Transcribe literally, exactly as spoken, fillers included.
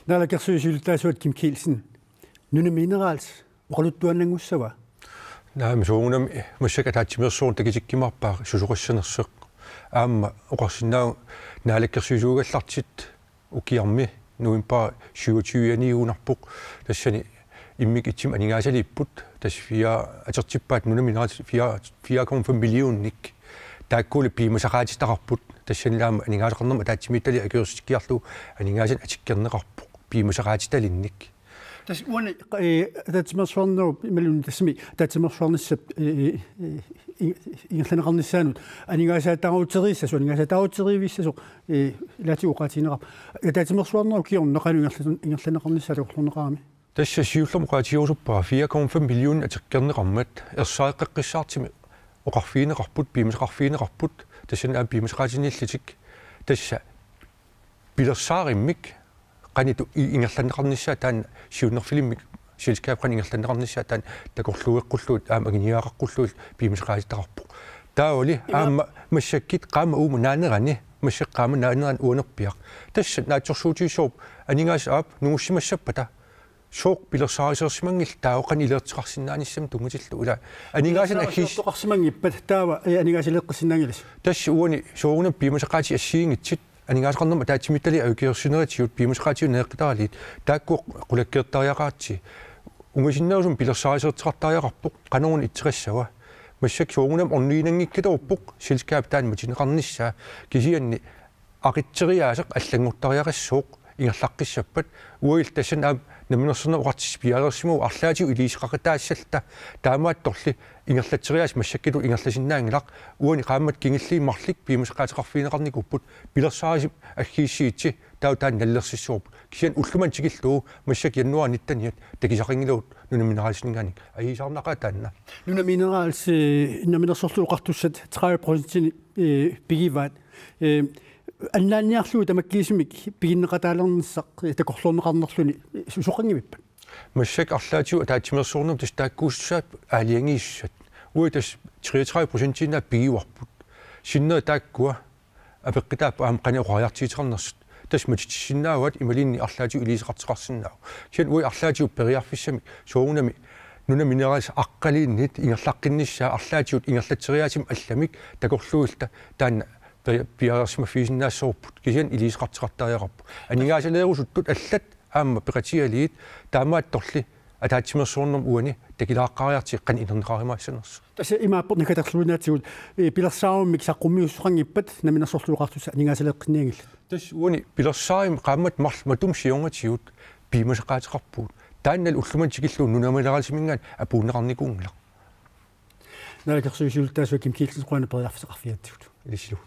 Naalakkersuisut siulittaasuat Kim Kielsen, Nuna Minerals oqaluttuaannanngussava? Naamik, soorunami massakkut ataatsimeersuarnut takutikkumaarpaa susoqassanersoq. Aamma oqarsinnaavunga naalakkersuisuugallartut ukiarmi november syvogtyve-aniugunarpoq. Tassani immikkut ittumik aningaasaliipput. Tassa fire atortippaat, Nuna Minerals fire, fire komma fem millionik. Taakkuli piumasaqaatitaqarput. Tassani aamma aningaasaqarnermut ataatsimiititaliaq akuersitikkiarlugu aningaasanik atukkerneqarpoq piumasaqaatitalinnik. Tassa uani, eh, ataatsimeersuarnerup imaluunniit tassami ataatsimeersuarnissap, eh, eh, eh, ingerlanneqarnissaanut aningaasaataaruterissasoq, aningaasaaruterivissasoq, eh, ilaatigut oqaatigineqarpoq. Ataatsimeersuarnerup kingorna qanoq ingerlan-, ingerlanneqarnissaa takorloorneqarami? Tassa siullermik oqaatigerusuppara fire komma fem million atukkerneqarmat ersareqqissaartumik oqarfigineqarput, piumasaqarfigineqarput, tassani aamma piumasaqaatiniillutik. Tassa pilersaarimmik qanoq i-, ingerlanneqarnissaa taanna siunnerfilimmik selskabip qanoq ingerlanneqarnissaa taanna takorluueqqullugu aamma anguniagaqarlugulu piumasaqaatitaqarpoq. Taavali aamma massakkut qaammat uuma naanerani, massakkut qaammat naanerani uanerpiaq. Tassa naatsorsuutigissavarput aningaasat aap nungussimassappata sooq pilersaarisoorsimanngillat taava qanoq ileertitaqarsinnaanissamut tunngatillugu, ilaa. Aningaasanik aggiis- Pilersaarisoortoqarsimanngippat taava, eh, aningaasaliiqqissinnaanngilatit? Tassa uani soorunami piumasaqaatit assigiinngitsut, aningaasaqarnermut ataatsimiititaliaq akuersineratsigit piumasaqaatigut naleqqitaraliit, taakku qulakkeertariaqaratsigu. Ungasinnerusukkut pilersaarisoortoqartariaqarpoq qanoruna itseqassava. Massakkut soorunami orniginanngikkaluarpoq selskabip taanna matuneqarnissaa, kisianni aqutseriaaseq allanngortariaqassooq ingerlaqqissappat. Uagulli tassani aamma Namminersornermut Oqartussat piareersimavugut arlaatigut iliuuseqaqataassalluta, taamaattorli ingerlatseriaaseq massakkutut ingerlasinnaanngilaq. Uani qaammatit kingulliit marluk piumasaqaateqarfigineqarnikuupput, pilersaarutit aggiissuutigit, taava taanna nalilersissavarput. Kisianni ullumimut tikillugu massakkut januar nitteniat takusaqanngilagut Nuna Mineralsiminngaanniit. Ajuusaarnaqaaq taanna. Nuna Minerals, eh, Namminersorlutik Oqartussat tredive procentinik, eh, pigivaat. Eh, annaanniarlugu tamakkiisumik piginneqataalernissaq, eh, takorloorneqarnerluni, eh, susoqanngivippat? Massakkut arlaatigut ataatsimeersuarnermut tassa taakkuussat aalajangiisussat. Uagut tassa treogtredive procentiinnaat pigivarput. Sinneri taakkua apeqqutaapput aamma qanoq oqariartuuteqarnersut. Tassa matutissinnaavat imaluunniit arlaatigut iliuuseqartoqarsinnaavoq. Kisianni uagut arlaatigut periarfissamik soorunami Nuna Minerals aqqaluunniit ingerlaqqinnissaa arlaatigut ingerlatseriaasumik allamik takorluuilluta taanna pi-, piareersimaffigisinnaassavarput. Kisianni iliuuseqartoqartariaqarpoq. Aningaasaleerusuttut allat aamma peqatigalugit, taamaattorli ataatsimeersuarnermut uani takulaartariaqartigu qanoq inerneqarumaassanersoq. Tassa imaappoq nakaterluinnaatigut, eh, pilersaarummik saqqummiussuseqanngippat Namminersorlutik Oqartussat aningaasaleeqqinnianngillat? Tassa uani pilersaarummik qaammatit marluk matuma siornatigut piumasaqaateqarpugut. Taannalu ullumimut tikillugu Nuna Mineralsiminngaanniit apuunneqarnikuunngilaq. Naalakkersuisut siulittaasuat Kim Kielsen, qujanaq periarfissaqarfigigatsigut. Ilissilu.